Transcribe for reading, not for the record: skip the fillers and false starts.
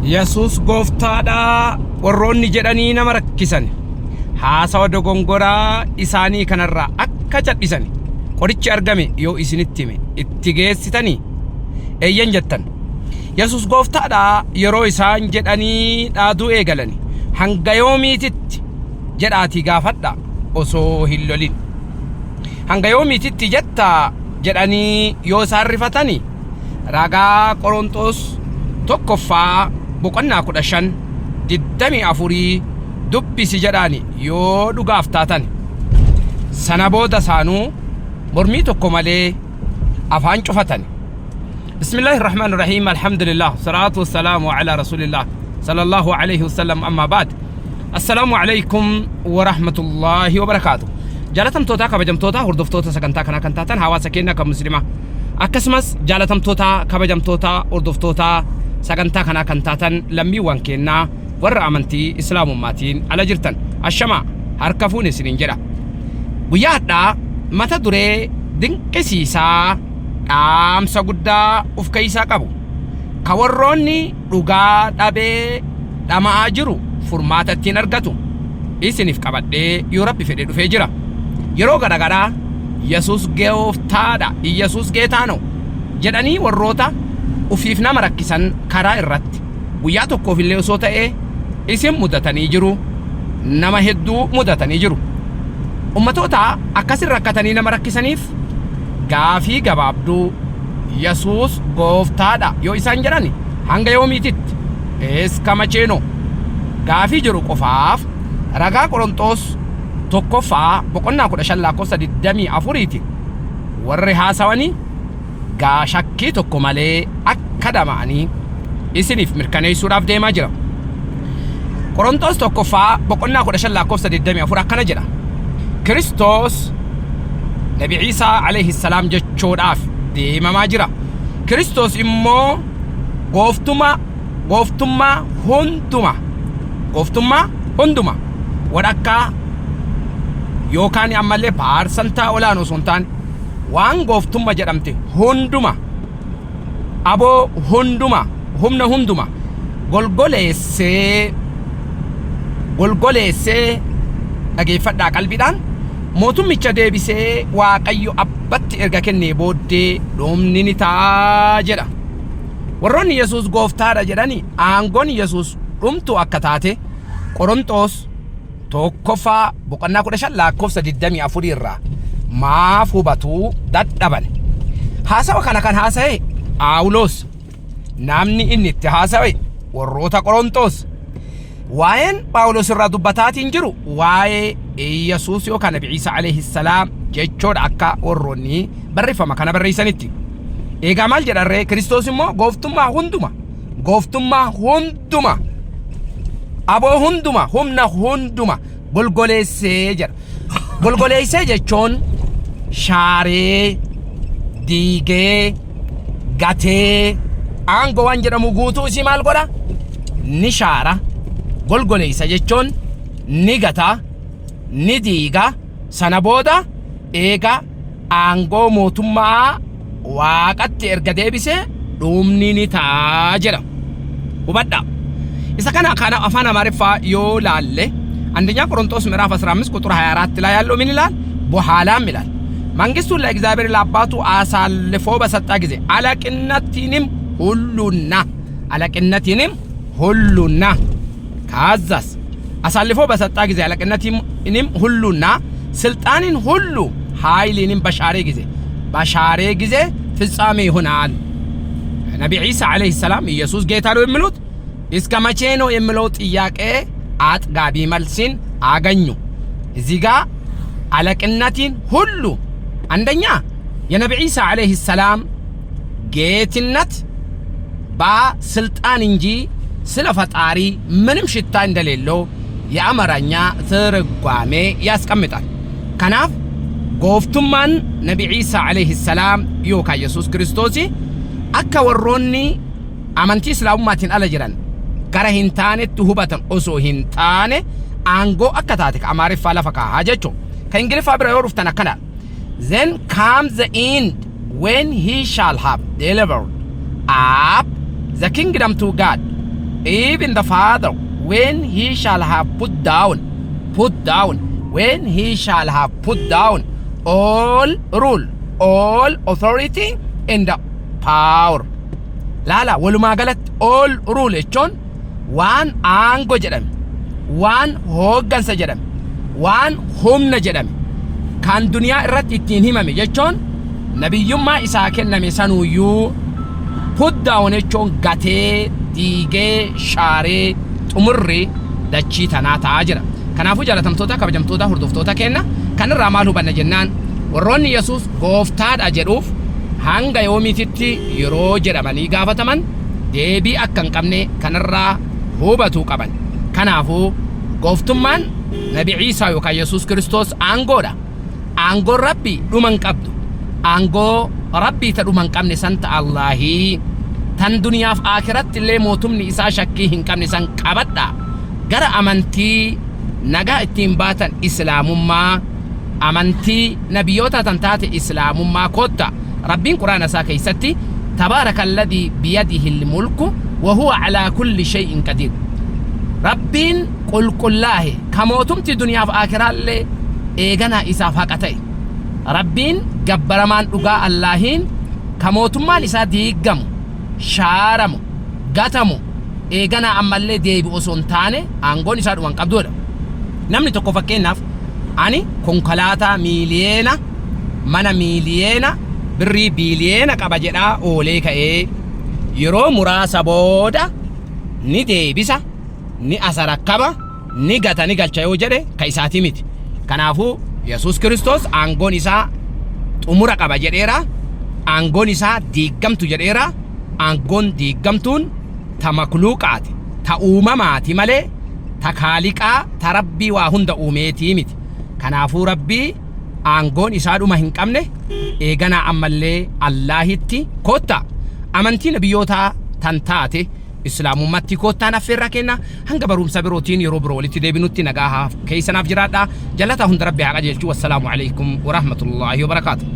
Yesuus gooftaadha warroonni jedhanii nama rakkisan haasawa dogongoraa isaanii kanarraa akka cadhisan qorichi argame yoo isinitti hime itti geessitanii eeyyan jettan. Yesuus gooftaadha yeroo isaan jedhanii dhaaduu eegalani hanga yoomiititti jedhaatii gaafadha osoo hin lolin. Hanga yoomiititti jettaa jedhanii yoo isaan rifatani ragaa Qoronxoos tokkoffaa boqonnaa 15 24 dubbisi jedhaani yoo dhugaaf taatan sana booda isaanuu mormii tokko malee afaan cufatani. Bismillaahi Rahmaan Rahiim Alhamdulillah Salaatu wassalaamu ala Rasuulillah Sallallahu alayhi wasallam amma baad. Assalaamu alaykum wa rahmatullaahi wa barakaatu. Jaalatamtoota kabajamtoota hordoftoota sagantaa kanaa kan taatan hawaasa keenya kan muslimaa akkasumas jaalatamtoota kabajamtoota hordoftoota sagantaa kanaa kan taatan lammiiwwan keenyaa warra amantii islaamummaatiin ala jirtan ashamaa harka fuune isiniin jedha. Guyyaa hadhaa mata duree dinqisiisaa dhaamsa guddaa of keessaa qabu ka warroonni dhugaa dhabee dhama'aa jiru furmaata ittiin argatu isiniif qabadhee yoo Rabbi fedhe dhufee jira. Yeroo garagaraa Yesuus gooftaadha, Iyyasuus geetaa ነው jedhanii warroota ufiif nama rakkisan karaa irratti guyyaa tokkoof illee osoo ta'ee isin mudatanii jiru. Nama hedduu mudatanii jiru. Ummatoota akkasin rakkatanii nama rakkisaniif gaafii gabaabduu Yesuus gooftaadha yoo isaan jedhan hanga yoomiititti እስከ መቼ ነው gaafii jiru qofaaf ragaa Qoronxoos tokkoffaa boqonnaa 15 lakkoofsa 24ti warri haasawanii gaa shakkii tokko malee akka dhama'anii isiniif mirkaneessuudhaaf deemaa jira. Qoronxoos tokkoffaa boqonnaa 15 lakkoofsa 24 akkana jedha. Kiristoos Nabi Ciisaa alayhi salaam jechuudhaaf deemamaa jira. Kiristoos immoo gooftummaa hunduma walakkaa yookaan ammallee paarsantaa olaanoo osoo hin taane waan gooftumma jedhamte hunduma, aboo hunduma, humna hunduma golgoleessee dhageeffadhaa qalbiidhaan mootummicha deebisee Waaqayyo abbatti erga kennee booddee dhumni ni ta'a jedha. Warroonni Yesuus gooftaadha jedhani aangoon Yesuus dhumtu akka taate Qoronxoos tokkoffaa boqonnaa 15 lakkoofsa 24 irraa maaf hubatuu dadhaban? Haasawa kana kan haasa'e Phaawulos, namni inni itti haasawe warroota Qoronxoos. Waa'een Phaawulos irraa dubbataatiin jiru waa'ee Yesuus yookaan Nabi Ciisaa alayhi salaam jechoodha akka warroonni barreeffama kana barreessanitti. Eegaa maal jedharree? Kiristoos immoo gooftummaa hunduma, aboo hunduma, humna hunduma golgoleessee jedha. Golgoleessee jechuun shaaree, diigee, gatee, aangoo waan jedhamu guutuu isii maal godha? Ni shaara. Golgoleessa jechuun ni gata, ni diiga. Sana booda eega aangoo mootummaa waaqatti erga deebisee dhumni ni ta'a jedha. Hubadhaa. Isa kana afaan Amaariffaa yoo laalle አንደኛ ቆሮንቶስ ምዕራፍ 15 ቁጥር 24 ላይ ያለው ምን ይላል? በኋላም ይላል መንግስቱን ለእግዚአብሔር ለአባቱ አሳልፎ በሰጠ ጊዜ አለቅነትንም ሁሉና ከዛስ አሳልፎ በሰጠ ጊዜ አለቅነትንም ሁሉና ስልጣንን ሁሉ ኃይልንም በሻረ ጊዜ ፍጻሜ ይሆናል። ነቢ ዒሳ ዓለይሂ ሰላም ኢየሱስ ጌታ ነው የሚሉት እስከ መቼ ነው የሚለው ጥያቄ አጥጋቢ መልስን አገኙ። እዚህ ጋ አለቅነትን ሁሉ አንደኛ የነቢ ዒሳ ዓለይሂ ሰላም ጌትነት በስልጣን እንጂ ስለ ፈጣሪ ምንም ሽታ እንደሌለው የአማርኛ ትርጓሜ ያስቀምጣል። Kanaaf gooftummaan Nabi Ciisaa alayhi salaam yookaan Yesuus Kiristoos akka warroonni amantii Islaamummaatiin ala jiran gara hin taanetti hubatan osoo hin taane aangoo akka taate ka Amaariffaa lafa kaahaa jechuun. Ka Ingiliffaa bira yoo dhuftan akkana. Then comes the end when he shall have delivered up the kingdom to God. Even the Father, when he shall have put down, when he shall have put down all rule, all authority and the power. Laala, walumaa galatti all rule jechuun waan aangoo jedhame, waan hooggansa jedhame, waan humna jedhame kan duniyaa irratti ittiin himame jechuun nabiyyummaa isaa kenname sanuyyuu put down jechuun gatee, diigee, shaaree xumurri dachii tanaa ta'aa jira. Kanaafuu jaalatamtoota, kabajamtoota, hordoftoota kenna, kanarraa maal hubanna jennaan, warroonni Yesuus gooftaadha jedhuuf hanga yoomiititti yeroo jedhamanii gaafataman deebii akka hin qabne kanarraa hubatuu qaban. Kanaafuu gooftummaan Nabi Ciisaa yookaan Yesuus Kiristoos aangoodha. Aangoon Rabbii dhuma hin qabdu. Aangoo Rabbii ta dhuma hin qabne san ta Allaahii tan duniyaaf aakiratti illee mootumni isaa shakkii hin qabne san qabadha. Gara amantii nagaa ittiin baatan Islaamummaa, amantii nabiyyoota tan taate Islaamummaa kotta. Rabbiin Quraana isaa keessatti تبارك الذي بيده الملك وهو على كل شيء قدير. Rabbiin qulqullaahe ka mootumti duniyaaf aakiraallee eeganaa isaaf haqa ta'e. Rabbiin gabbaramaan dhugaa Allaahiin ka mootummaan isaa diiggamu, shaaramu, gatamu, eeganaa ammallee deebi osoo hin taane aangoon isaa dhuman qabduudha. Namni tokko fakkeenyaaf ani konkolaataa miiliyeena, mana miiliyeena, birrii biiliyeena qaba jedhaa oolee ka'ee yeroo muraasa booda ni deebisa, ni asarakkaba, ni gata, ni galcha yoo jedhe ka isaatii miti. Kanaafuu Yesuus Kiristoos aangoon isaa xumura qaba jedheera. Aangoon isaa diiggamtu jedheera. Aangoon diiggamtuun ta makluuqaati, ta uumamaati malee ta kaaliqaa, ta Rabbii waa hunda uumeetii miti. Kanaafuu Rabbii aangoon isaa dhuma hin qabne eeganaa ammallee Allaahitti kotta, amantii nabiyyootaa tan taate Islaamummatti kottaan affeerraa kenna. Hanga barumsa birootiin yeroo biroo walitti deebinutti nagaa keessanaaf jiraadha. Jalataa hunda Rabbi haa qajeelchu. والسلام عليكم ورحمة الله وبركاته.